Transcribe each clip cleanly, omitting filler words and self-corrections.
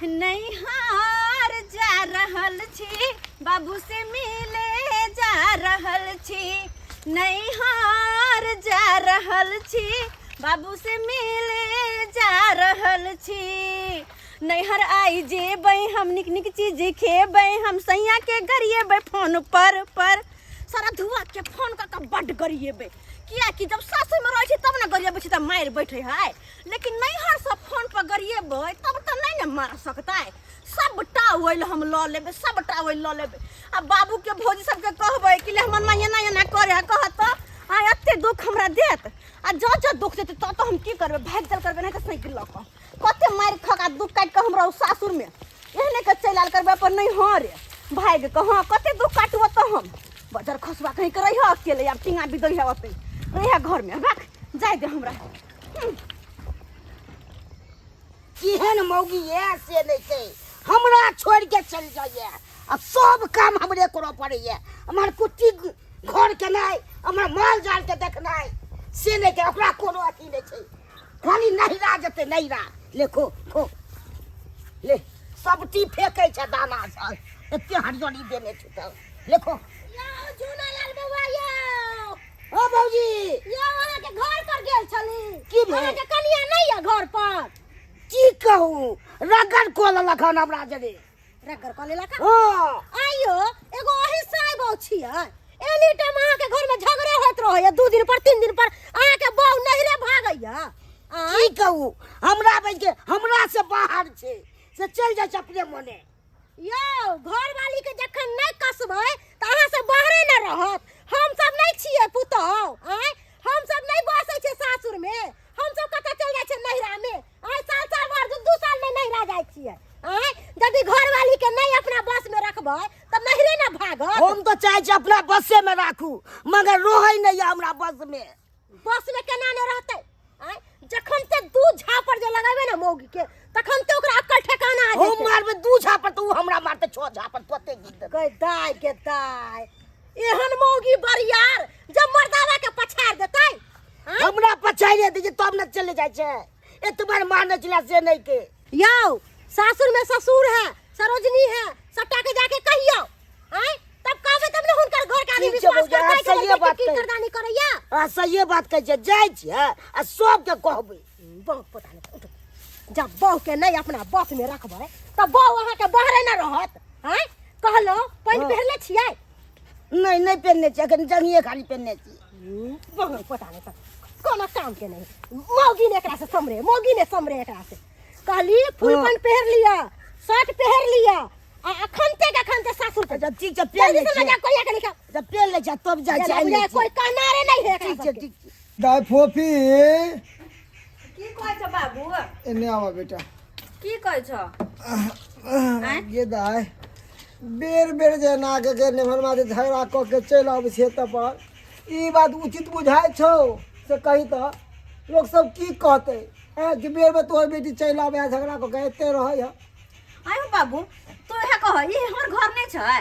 नैहार जा रहल छी, बाबू से मिले जा रहल छी। नैहार जा रहल छी, बाबू से मिले जा रहल छी। नैहर आई जेबै हम, नीक नीक चीज खेबै हम, सैया के गरिएबै फोन पर पर सारा धुआ के फोन कऽ के बड्ड गरिएबै। कियाकि जब सासुरमे रहै छी तब ने गरिएबै छी तऽ मारि बैठे है, लेकिन नैहर से फोन पर गरिएबै तब तऽ नहि ने मार सकतै। सबटा ओइल हम लऽ लेबै, सबटा ओइल लऽ लेबै। आ बाबूके भौजी सबके कहबै कि ले हमर माँ एना एना करे है, कहत तऽ आ एते दुख हमरा देत। आ जँ जँ दुख देतै तब तऽ हम की करबै, भागि चल करबै, नहि तऽ साइकिल लऽ कऽ कते मारि खा कऽ दुख काटि कऽ हमरा ओ सासुरमे एहने के चलि आयल करबै अपन नैहरे भागि कऽ। हँ, कते दुख काटबो तऽ हम बजर खसुआ कहीं के रहिह अकेले, आब टींगा बिदै है ओतै रहिह घरमे, भाग जाय दे हमरा। केहन मौगी ये से नहि छै, हमरा छोड़ि के चलि जाइए आ सब काम हमरे करऽ पड़ैए। हमर कुट्टी घर केनाइ, हमर माल जाल के देखनाइ से नहि छै, ओकरा कोनो अथी नहि छै, खाली नहिरा जेतै नहिरा। ले खो खो ले, सबटी फेकै छै दाना सब, एते हरियरी देने छै तऽ ले खो। यौ झूनालाल बौआ यौ। ओ भौजी। यौ अहाँके घर पर गेल छली। की भेल? अहाँके कनिया नहि यऽ घर पर? की कहू, रगड़ कऽ लेलक हन हमरा जरे। रगड़ कऽ लेलक? हँ। आइयो एगो अही साइबो छियै, एनी टाइम अहाँके घर में झगड़े होइत रहैया, 2 दिन पर 3 दिन पर अहाँके बहू नहिरे भागैया। आँय? की कहू, हमरा बज के हमरा से बाहर छै से चलि जाइ छै अपने मने। यौ घरवाली के जखन नहि कसबै तऽ अहाँ सब बाहरे न रहत। हम सब नहि छियै पुतहु, आँय, हम सब नहि बसै छियै सासुर में, हम सब कतऽ चलि जाइ छियै नैहरा में। आँय, साल साल भर 2 साल में नैहरा जाइ छियै। आँय, यदि घरवाली के नहि अपना बस में रखबै तऽ नैहरे न भागत। हम तऽ चाहै छी अपना बसे में राखू, मगर रहै नहि यऽ हमरा बस में। बस में केना नहि रहतै? आँय, जखन ते 2 झापड़ जे लगेबै ने मौगी के, तखन ते ओकरा अक्कल ठेकाना आ हम जेतै। मारबै 2 झापड़ तऽ ओ हमरा मारतै 6 झापड़, तोते गीत देतै। गै दाय गे दाय, एहन मौगी बरियार जब मर्दावा के पछाड़ देतै। आँय? हमरा पछाड़िए दै छै तब ने चलि जाइ छै, एतबार मारने छलै से नहि के। यौ सासुर में ससुर है, सरोजनी है, सबटा के जाके कहियौ। आँय, तब कहबै तब ने हुनकर घर के आदमी ठीक छै विश्वास भौजी, अहाँ करतै कि सहिए हमर बात बेटी की कहै। करदानी करैया। अहाँ सहिए बात कहै छियै, जाइ छियै आ सबके कहबै। बहुत पता नहीं, उठो। जब बहू के नहीं अपना बस में रखबै तब बहू अहाँ के बाहरे न रहत। आँय, कहलहुँ पानि हाँ। पहिरले छियै? नहि, नहि पहिरने छियै, एखन जंगिए खाली पहिरने छियै। बहुत पता नहीं तब कोनो काम के नहीं, मौगी ने एकरा से समरे, मौगी ने समरे एकरा से। कहली फुल हाँ। पैंट पहिर लिया, शर्ट पहिर लिया, आ अखन ते अखन ते सासुर पे। अच्छा ठीक छै, पहिर जल्दी लै से छियै। मजा कोई आके लिखा। जब पहिर लै छियै तब जाइ छियै, आनि लै कोई छियै। कहनारे नहीं है एकरा ठीक छै, सबके। ठीक छै। दाय फोफी। की कहै छ बाबू? एने आवा बेटा। की कहै छ? गे दाय, बेर बेर जे ना के के नेभरमा से झगड़ा कऽ के चलि आबै छियै तऽ पर ई बात उचित बुझाइ छौ से कही तऽ लोक सब की कहतै? ऐं कि बेर बेर तोहर बेटी चलि आबै है झगड़ा कऽ के एते रहै है। आयो बाबू, तू इएह कह, ई हमर घर नहि छै,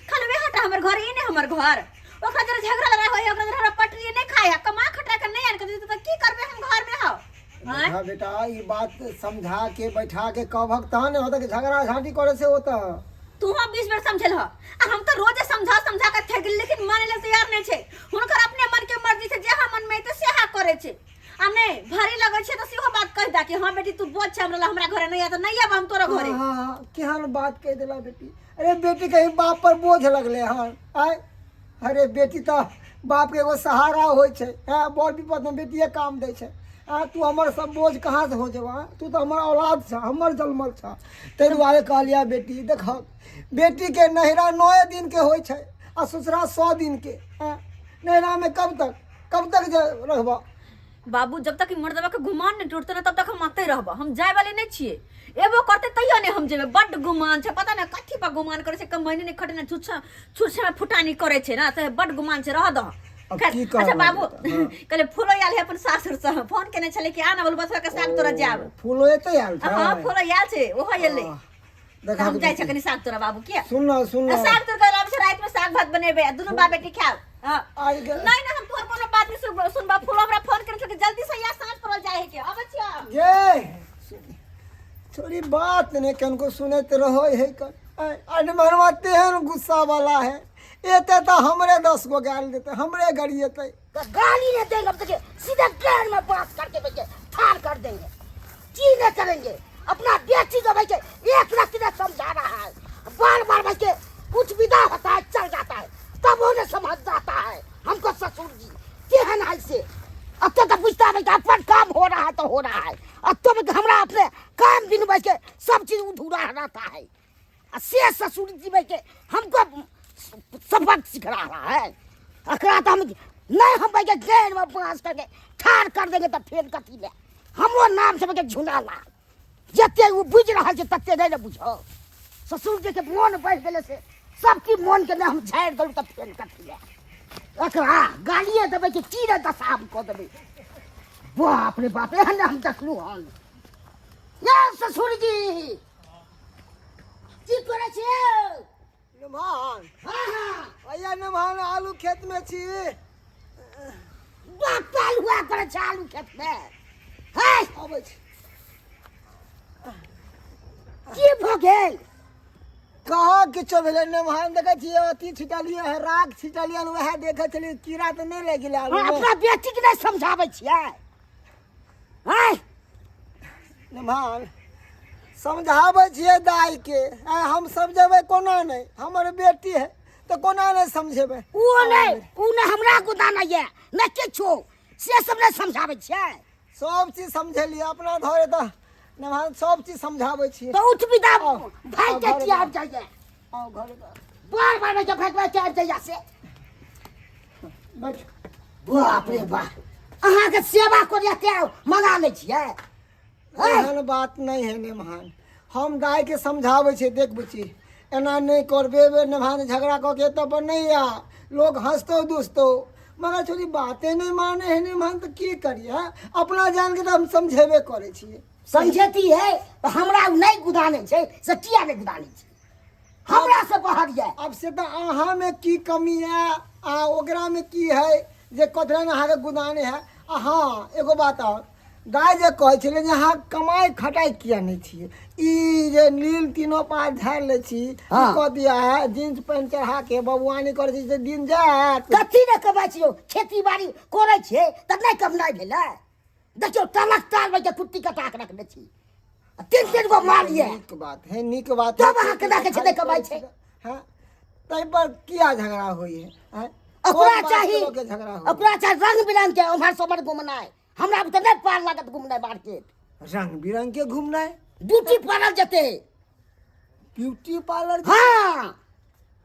खाली वएह टा हमर घर, ई नहि हमर घर। ओकरा जरा झगड़ा लड़ाई होय, ओकरा जरा हमरा पटरी नहि खाय है, कमा खटा के नहि आन के देतै तऽ की करबै हम घर में हौ? आँय? देखा बेटा, ई बात समझा के बैठा के कहबक तहन ने होतै कि झगड़ा झांटी करे से होता। तू हम 20 बेर समझेल ह, आ हम तऽ रोजे समझा समझा के थकि गेली, लेकिन माने ले तैयार नहि छै। हुनकर अपने मन के मर्जी छै, जेहा मन में एतै सेहा करे छै। आ नहि भारी लगै छै तऽ सेहो बात कहि दा कि हाँ बेटी तू बोझ छै हमरा ला, हमरा घरे नहि आ तऽ नहि आब हम तोरा घरे। हाँ, हाँ, केहन बात कहि देला बेटी। अरे बेटी कहीं बाप पर बोझ लगले हन? आय अरे बेटी तऽ बाप के एगो सहारा होइ छै, हैं, बड़ विपद में बेटिए काम दै छै। आ तू हमर सब बोझ कहाँ से हो जेबा? तू तऽ हमर औलाद छ, हमर जन्मल छ। ताहि दुआरे कहलियै बेटी, देखक बेटी के नैहरा 9 दिन के होइ छै आ ससुरा 100 दिन के। हैं, नैहरा में कब तक जे रहबा? बाबू जब तक ई मर्दवा के गुमान नहीं टूटते ना तब तक हम आते रहबा, हम जाय वाले नहीं छिए। एबो करते तैयो नहीं हम जेबे, बड्ड गुमान छै, पता नहीं कथी पर गुमान करे छै, कमैनी नहीं खटने छुच्छा छुच्छा में फुटानी करे छै ना, तऽ बड्ड गुमान छै, रह दह। अब खैर, की कहबै अच्छा बाबू, बेटा, हाँ। कहले फूलो आयल है अपन सासुर से, फोन केने छले कि आना बोल बसवा के साग तोरा जाब। फूलो एते आयल छै? हाँ, फूलो आयल छै, ओहो एलै। हाँ, तऽ देखा हम जाइ छै कनी साग तोरा बाबू के। सुन ना, सुन ना। साग तोड़ के आबै छै, राति में साग भात बनेबै आ दुनू बाप बेटी खायब। हाँ। आइ के- नहीं नहीं, हम तोहर कोनो बात नहीं सुनबा। फूलो हमरा फोन करे छल कि जल्दी से या साँझ पड़ल जाय है के, अबै छियै। गे छोरी बात नहि कनको सुनैत रहै है कर अनमनवा तेहन गुस्सा वाला है एते तऽ हमरे 10 गो गाली देतै, हमरे गरिएतै। तो गाली नहीं देंगे हम, देखिए सीधे ट्रेन में पास करके भैया ठार कर देंगे, की नहीं करेंगे। अपना बेटी को भैया एक रत्ती नहीं समझा रहा है, बार बार भैया कुछ विदा होता है चल जाता है तब वो नहीं समझ जाता है हमको ससुर जी केहन है से। अब तो पूछता है कि अपन काम हो रहा है तो हो रहा है, अब तो हमरा अपने काम बिन भैया सब चीज अधूरा रहता है। आ से ससुर जी भैया हमको सबक सिखा रहा है। अकरा तो हम नहीं, हम भैया ट्रेन में पास करके ठार कर देंगे तो फिर कथी ले हमरो नाम से भैया झुनाला। जते वो बुझ रहा है तते नहीं ने बुझो। ससुर जी के मोन बढ़ गेले से सब की मोन के हम झाड़ दलू तो फिर कथी ले। अकरा गालिए देबै कि की रे दशा हम कऽ देबै। बाप रे बाप, एहन हम देखलू हन। ये ससुर जी की करै छियै? नमहान। हाँ, हाँ। अया नमहान आलू खेत में छी। बाप पाल हुआ करै छै आलू खेत में। हे अबै छी। की भऽ गेल? कहाँ किछो भेलै नमहान, देखै छियै अथी छिटलियै है, राख छिटलियै हन, वएह देखै छलियै कीड़ा तऽ नहि लागि गेलै आलू हाँ, में। अपना बेटी के नहि समझाबै छियै? हैं? नमहान समझाबै छियै दाइ के, आँय, हम समझेबै कोना नहि, हमर बेटी है तऽ कोना नहि समझेबै। ओ नहि, ओ नहि हमरा गोदाना यऽ नहि किछो, से सब नहि समझाबै छियै। सब चीज समझेलियै अपना घरे तऽ नमहान सब चीज समझाबै छियै। तऽ उठ विदा आउ, भागि आउ के घरे किया आबि जाइए? आउ घरे जाउ। बार बार के भागि के आबि जाइए से। बैठ। बाप रे बाप, अहाँके सेवा करिया ते मंगा लै छियै। एहन बात नहि है नमहान, हम गाय के समझाबै छियै, देख बुची एना नहि करबे बे नमहान, झगड़ा कऽ के एतऽ पर नहि आ, लोग हँसतौ दुसतौ, मगर छोरी बाते नहि माने है नमहान, तऽ की करियै? हँ? अपना जान के तऽ हम समझेबे करै छियै। समझेती है तऽ हमरा ओ नहि गुदानै छै से किया नहि गुदानै छै? हमरा से बाहर जाय। अब से तऽ अहाँमे की कमी है आ ओकरामे की है जे कथी अहाँके गुदाने है? आ हाँ एगो बात और, गाय जे कहै छलै जे अहाँ कमाइ खटाइ किया नहि छियै, ई जे नील तीनो पाँच झाड़ि लै छी, हाँ। कऽ दिया है, जींस पैंट चढ़ा के बबुआनी करै छी से दिन जायत। कथी नहि कमाइ छियै? खेती बाड़ी करै छियै तऽ नहि कमाइ भेलै? देखियौ टलक टाल में के कुट्टी कटा के रखने छी, तीन तीन गो माल ये। नीक बात है, नीक बात है। तब अहाँ केना के छै नहि कमाइ छै? हाँ, ताहि पर किया झगड़ा होइ है? हाँ? ओकरा कोन बात चाही, के लऽ के झगड़ा होइ है? ओकरा चाही रंग बिरंग के उम्हर से उम्हर घुमनाइ, हमरा तऽ नहि पार लागत घुमनाइ मार्केट। रंग बिरंग के घुमनाइ? ब्यूटी पार्लर जेतै। Beauty parlour? हाँ।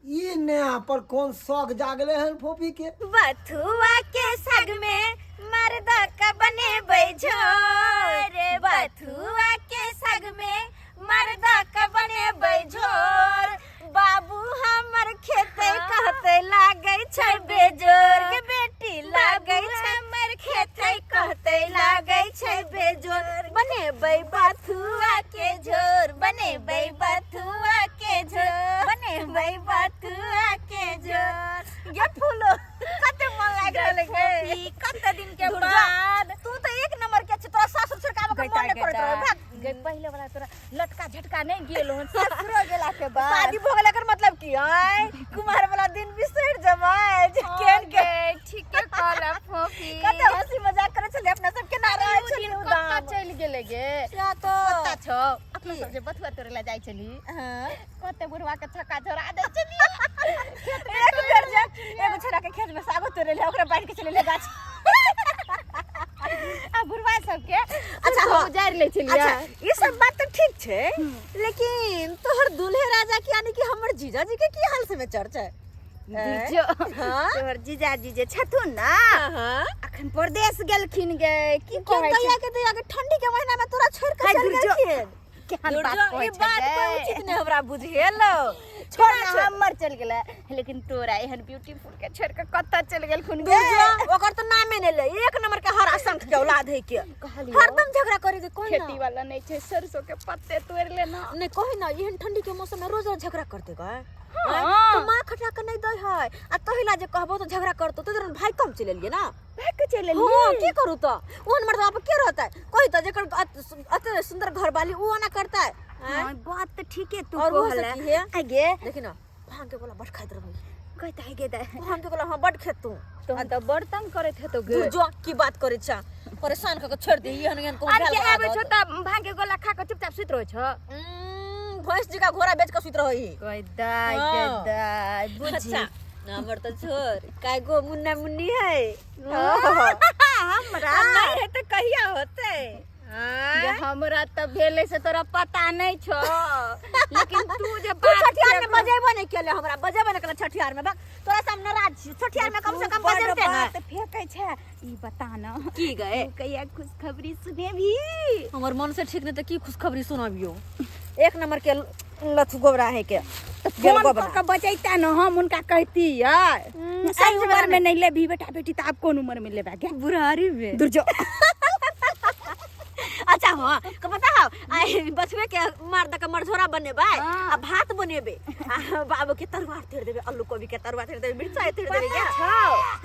ई नया पर कोन शौक जागले हन फोफी के? बथुआ के साग में मर्दा का बनेबै झोर, बथुआ के साग में मर्दा का बनेबै झोर, बाबू हमर खेतै कहतै लागै छै बेजोर, के बेटी लागै छै हमर खेतै कहतै लागै छै बेजोर, बनेबै बथुआ के झोर, बनेबै बथुआ के झोर, बनेबै बथुआ के झोर। गे फूलो कते मन लागि रहल है गे। कते दिन के दुर्गा, बाद तू तो एक नंबर के छी, तोरा सासुर छोड़काबे के मन नहीं करैत रहे, भाग। गे पहिले वाला तोरा लटका झटका नहीं गेल हन ससुरो गेला के बाद। शादी भऽ गेल एकर मतलब की आय कुमार वाला दिन बिसरि जेबै जे केहन के। ठीके कहला फोफी। कते हंसी मजाक करै छलियै अपना सब, केना रहै उ दिन छलियै कतऽ उदाम। चलि गेलै गे? सएह तऽ। पता छौ अपना सब जे बथुआ तोड़ै लए जाइ छली, हाँ। कते बुढ़वा के छक्का छोड़ा दै छली। एक बेर जे एगो छोरा के खेत में सागो तोड़े ले, ओकरा बांध के चले ले गाछ। आ बुढ़वा सबके अच्छा, हाँ। उजारि लै छलियै। अच्छा ई सब बात तऽ ठीक छै, लेकिन तोहर दूल्हे राजा के यानी कि हमर जीजाजी के की हाल समाचार छै? बुझियौ, हाँ? तोहर जीजाजी जे छथुन ना, हाँ। अखन परदेश गेलखिन गे। की केहन कहै छै दैया के दैया के ठंडी के महीना में तोरा छोड़ के हाय, चल दुर्जो। गेलखिन। केहन बात दुर्जो, कहै ई छै बात गे? कोई उचित नहीं हमरा बुझेलो। छोड़ ना, हमर चल गेलै, लेकिन तोरा एहन ब्यूटीफुल के छोड़ के कतऽ चल गेलखुन गे? दुर्जो, ओकर तऽ नामे नहि ले, एक नंबर के हरा संख के औलाद है के। कहलियौ। हरदम झगड़ा करे के कोई ना। खेती वाला नहीं छै, सरसों के पत्ते तोड़ लेना। नहीं कही ना, एहन ठंडी के मौसम में रोज रोज झगड़ा करते गा। हाँ। तो माँ खटा के नहीं दै है आ तहिला जे कहबो तो झगड़ा करतो तो तुरंत भाई कम चलि एलियै ना। भाग के चलि हाँ एलियै। की करू तो ओहन मर्द बाप के रहता है कोई तो जेकर अते सुंदर घर वाली उ ओना करता है। हाँ, बात तो ठीके तू और वो से कहले। की है? आगे देखी ना भांग के बोला बड़ खाइत रहबै। कहता है गे दाइ। भांग के बोला हाँ बड़ खेत तू। तोहन तऽ बड़ तंग करैत हेतौ गे। तू जो की बात करै छा परेशान क के छोड़ दे एहन एहन कहूं आर भेल के बा आबै छौ आदत। तऽ भांग के गोला खा के चुपचाप सुति रहै छौ। भैंस जी का घोड़ा बेच के सुति रहै। कहै दाइ गे हाँ। दाइ बुझी। अच्छा हमर तऽ छोड़ काय गो मुन्ना मुन्नी है। हमरा आ नहीं है तऽ कहिया होतै? जे हमरा तऽ भेलै से तोरा पता नहि छौ लेकिन तू जे तू बात छठियार में बजेबो नहीं केले हमरा बजेबो नहीं केले छठियार में बक तोरा से हम नाराज छी छठियार में कम से कम बड़ बजेबते ना। बात फेकै छै ई बता न की गए तू कहिया खुशखबरी सुनेबही? हमर मन से ठीक नहीं तऽ की खुशखबरी सुनाबियो। एक नंबर के लथु गोबरा है के तऽ फोन कऽ के बजैता न हम हुनका कहतियै। एहि उम्र में नहीं लेबही बेटा बेटी तऽ आब कोन उम्र में लेबा गे? बुढ़ारी में दूर जो। अच्छा हाँ के पता हौ आइ बछबे के मार दऽ के मरझोरा बनेबै हाँ। आ भात बनेबै आ बाबू के तरुआ तोड़ि देबै आलू कोबी के तरुआ तोड़ि देबै मिरचाइ तोड़ि देबै पता गे। छौ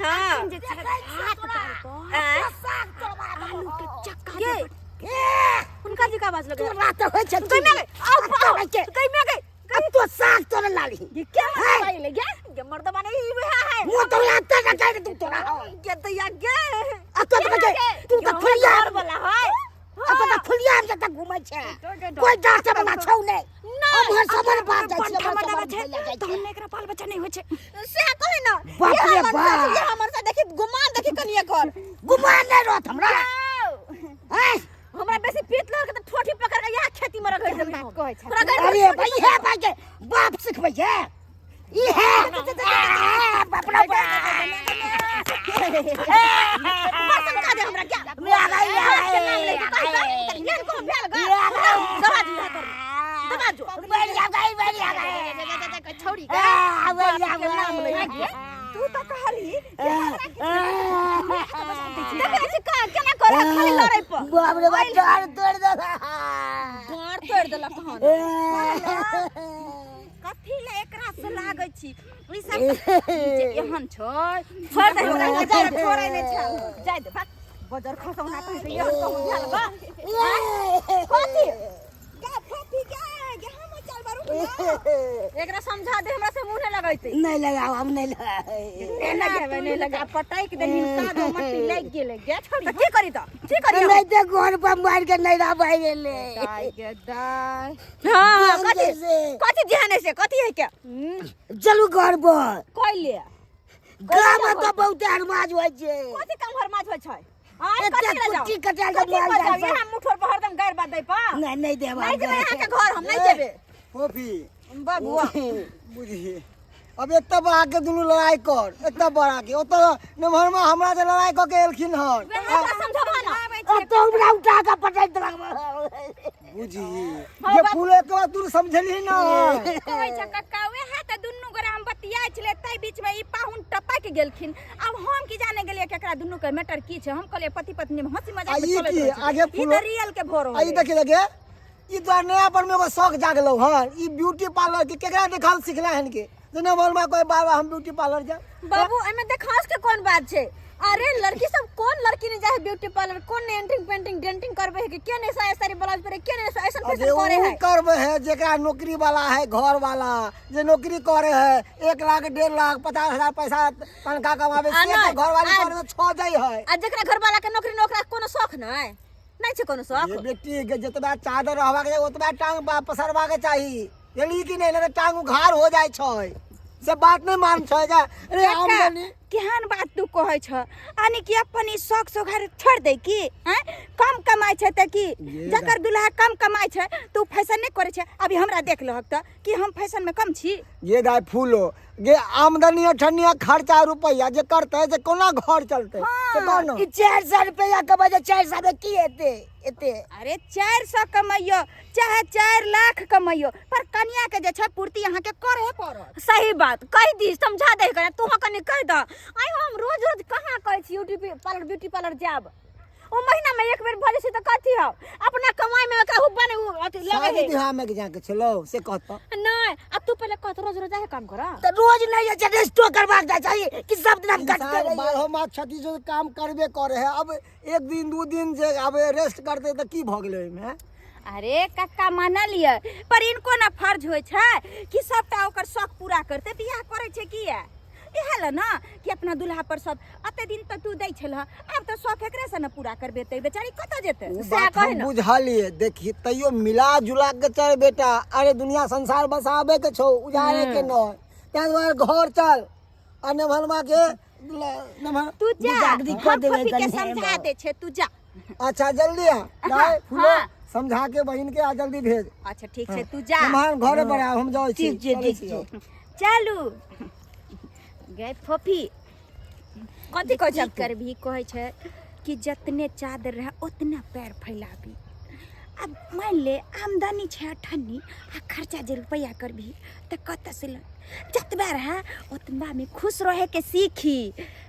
हाँ। अखन जे छै भात दालि पर आँय? साग तोड़बा आलू के चक्का के? जे ए, हुनका जी का आवाज लगे तोरा तऽ होइ छै गई में गई आओ तोरा के गई में गई अब तो साग तोड़े लाली। ये क्या मरवाई ले गे? गे मर्दवा नहीं ई वह है। मुँह तो लागते ना कहे तू तोरा हो। गे तो या गे। अब तो तो के तू तो फुलिया घर वाला है। अब तो फुलिया में तक घूमै छै कोई डांटे वाला छौ नै। नहीं। अब हर समर बाप जाइ छै, पंठा हमर मर्दावा समर छै भैया जाइ छै। तहन एकरा बाल बच्चा नहीं होइ छै। से कहे ना बाप ये रे हमर बाप। से, ये हमर से देखी गुमान देखी कनिए कर गुमान नहीं रहत हमरा। हैं? हमरा बेसी पीत लग के त ठोठी पकड़ के यहाँ खेती में रगड़ देबै हम। कहै छै। तोरा गड़ अरे भाई हे भाई के बाप सिखबै छै ई है। आ, बाप रे बाप। बर्तन का दे हमरा क्या? ले आ गई, ले आ बाप के नाम गई। लेके कहि त ये को भेल ग। ले आ गई। दबा जो यहाँ कर। दबा जो। बढ़ आ गई, बढ़ आ गई। छौड़ी के आ, बढ़ आ के नाम गई। ले। तू तऽ कहली देखै छी का केना करे खाली लड़ै पर। बाप रे बाप, डार तोड़ देला। डाँर तोड़ि देलक हन। कथी ले एकरा से लागै छी ई सब ई जे एहन छै छोड़ दे हमरा जाय दे, छोड़ै नहि छै। जाय दे भाग। बजर खसौना कहै छै एहन कहूँ भेल बा। कथी? गे फोफी गे गे हम चल बारू ना। एकरा समझा दे हमरा से मुंह नहीं लगैते। नहीं लगाओ, हम नहीं लगाओ। नहि लगेबै नहि लगा पटैक देलही कादो मट्टी लागि गेलै गे छोड़ी। तऽ की करी तऽ की करी हम? नहीं तो घर पर मार के नहीं रह पाए गेले। दाइ गे दाइ। हाँ हाँ कथी जैसे। कथी ध्यान है से कथी है के चलू घर पर। कैले गाँव में तो बहुत हरमाज होइ छै। कथी काम हरमाज होइ छै? आय एते कथी ले जाओ? कुट्टी कटाल के कथी माल पर जाइ जाओ? छै। यहाँ मुठोर पर हरदम गारि बात दै पर। नहीं, नहीं देब नहीं जेबै अहाँके घर हम नहीं जेबै। फोफी बाबुआ बुझी अब एतऽ बढ़ा के दुनू लड़ाई कर एतऽ बढ़ा के ओतऽ नमहरमा हमरा से लड़ाई कऽ के एलखिन हन। हमरा समझबा ना। अब तो हमरा उठा के पटक देलक। बुझी जे फूल के बाद तू समझलही ना। कहै छै कक्का उएह तऽ दुनू गोरा हम बतियाइ छलै ताहि बीचमे ई पाहुन टपकि गेलखिन। आब हम की जाने गेलियै कि एकरा दुनू के मैटर की छै। हम कहलियै पति पत्नी में हंसी मजाक आ में ई चलैत की? रहै छै। आगे ई फूल- तऽ रियल के भोर आ ई देखी देखे ई तोरा नया पर में एगो शौक जागलौ हन ई ब्यूटी पार्लर के केकरा देखल सिखला हन के जे नमहरमा कोई बार बार हम ब्यूटी पार्लर जा। बाबू एमे देखास के कोन बात छै? अरे लड़की सब कोन लड़की नहीं जाए ब्यूटी पार्लर कोन नहीं एंट्रिंग पेंटिंग डेंटिंग करबे है कि के नहीं साया साड़ी ब्लाउज पहरे के नहीं ऐसन अरे फैशन करे उ है। करबे है जेकरा नौकरी वाला है घर वाला जे नौकरी करे है 1 लाख 1.5 लाख 50,000 पैसा तनख्वाह कमाबे आ से नहीं, तो घर वाली आ- करे तो छो जाइ है। आ जेकरा घर वाला के नौकरी नौकरा कोनो शौक नहीं नहीं छै कोनो शौक। ये बेटी के जितना चादर रहबा के ओतबा टांग पसरबा के चाही जानली कि नहीं, नहीं तो टांग उघार हो जाय छै से बात नहीं मान छै जा। अरे कक्का, आमदनी केहन बात तू कहै छ यानी कि अपन ई शौक सोघार छोड़ दे की हैं? कम कमाइ छै तऽ की ये जकर दुल्हा कम कमाइ छै तऽ उ फैशन नहि करै छै। अभी हमरा देख लहक तऽ कि हम फैशन में कम छी। ये दाय फूलो गे आमदनी अठन्नी खर्चा रुपया जे करतै से कोना घर चलतै से कह न। ई 400 रुपया कमाइ छै, 400 में की हेतै एते? अरे 400 कमैयो चाहे 4 लाख कमैयो पर कनिया के जे छै पूर्ति अहाँ के करहे पड़त। सही बात कहि दी समझा दे कने तू कनी कहि द। आइ हम रोज रोज कहाँ कहै छी ब्यूटी पार्लर ब्यूटी पार्लर जाब। ओ महीना में एक बेर भऽ जाइ छै तऽ कथी हौ अपना कमाई में कहू बने उ अथी लगे शादी है बियाह में जाके छलो से कहता नहीं अब तू पहले कहत रोज रोज जाहे काम करा तऽ रोज नहि जाइ छै रेस्टो करबाक जाइ चाही कि सब दिन हम कटते इंसान रहियै बारहो मास 36 जो काम करबे करे है। अब एक दिन दू दिन जे अब रेस्ट करते तऽ की भऽ गेलै ओहिमे हैं? अरे कक्का मानलियै पर इनको ना फर्ज होइ छै कि सबटा ओकर शौक पूरा करते। बियाह करै छै किया? इएह लए ना कि अपना दुल्हा पर सब अते दिन तऽ तू दै छलह, आब तऽ शौक एकरे से ने पूरा करबेतै, बेचारी कतऽ जेतै? ओ सएह बात कहे हम ना। बुझलियै। देखी तैयो मिला जुला के चल बेटा। अरे दुनिया संसार बसाबे के छौ, उजाड़े के न। ताहि दुआरे घर चल आ नेभनमा के नेभन तू जा, बिदागरी कऽ हम देबै फफी के कनि समझा दै छै, तू जा। अच्छा जल्दी आ दाय फूलो हाँ। समझा के बहिन के आ जल्दी भेज। अच्छा ठीक छै, तू जा। नेभन घरे पर आ, हम जाइ छी। ठीक छै, चलै ठीक छी। छै। चलू गए फफी। कथी कहै छै की करबही? कहै छै कि जतने चादर रहे उतना पैर फैलाबी। आब मान ले आमदनी छै अठन्नी आ खर्चा जे रुपैआ करबही तऽ कतऽ से ल जतबा रहे ओतबा में खुश रहे के सीखी,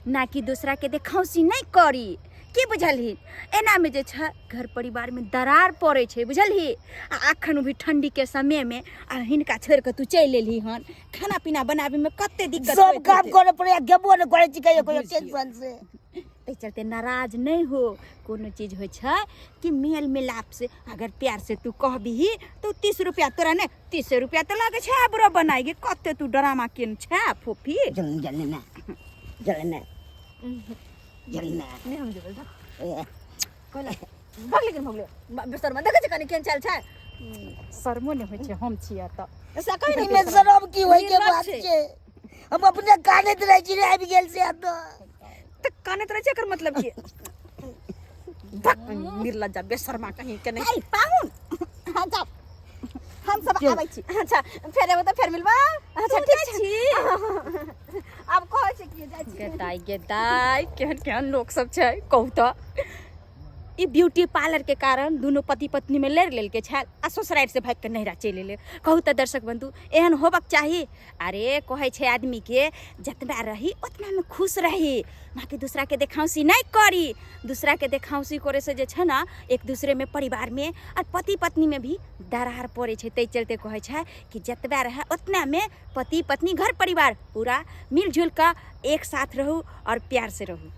ना कि दूसरा के देखौसी नहीं करी। की बुझलही? एना में जे छै घर परिवार में दरार पड़ै छै, बुझलही? आ अखन भी ठंडी के समय में आ हिनका छोड़ि कऽ तू चलि एलही हन, खाना पीना बनाबे में कते दिक्कत सब होइत काम हेतै। करे पड़े, गेबो नहि करै छी कहियो कहियो टेंशन से। ताहि चलते नाराज नहि हो। कोनो चीज होइ छै कि मेल मिलाप से अगर प्यार से तू कहबिही तऽ 30 रुपया तोरा ने 30 रुपया तऽ लागै छै आबरो बनाइगे। कते तू ड्रामा केन छै फोफी। जल जल ने जल ने जल ने नहीं हम जेबै जा। ए, कहला भगले के भगले बिस्तर में देखै छै कनी केहन चाल छै। शर्मो नहि होइ छै, हम छियै तऽ ऐसा कहि नहि एहिमे शरम की होइ के निर्लज बात छै। छै? हम अपने कानैत रहै छी रे, आबि गेल से एतऽ। तऽ कानैत रहै छै, एकर मतलब की? भक, निर्लज्जा बेशर्मा कहीं के नहीं। ए पाहुन, हाँ जाओ, हम सब आबै छी। अच्छा फेर एबो तऽ फेर मिलबा। अच्छा तू ठीक जाइ छै। छी? आब कहै छै कि जाइ छी। गेदाइ गेदाइ, केहन केहन लोक सब छै कहू तऽ। ई ब्यूटी पार्लर के कारण दुनू पति पत्नी में लड़ि लेलकै छल आ ससुरारि से भागि कऽ नैहरा चलि एलै। कहू तऽ दर्शक बंधु, एहन होबक चाही? अरे कहै छै आदमी के जतबा रही उतना में खुश रही, ना कि दूसरा के देखाउसी नहीं करी। दूसरा के देखाउसी करे से जे छै ना एक दूसरे में परिवार में और पति पत्नी में भी दरार पड़ै छै। ताहि चलते कहै छै कि जतबा रहे उतना में पति पत्नी घर परिवार पूरा मिलजुल कऽ एक साथ रहू और प्यार से रहू।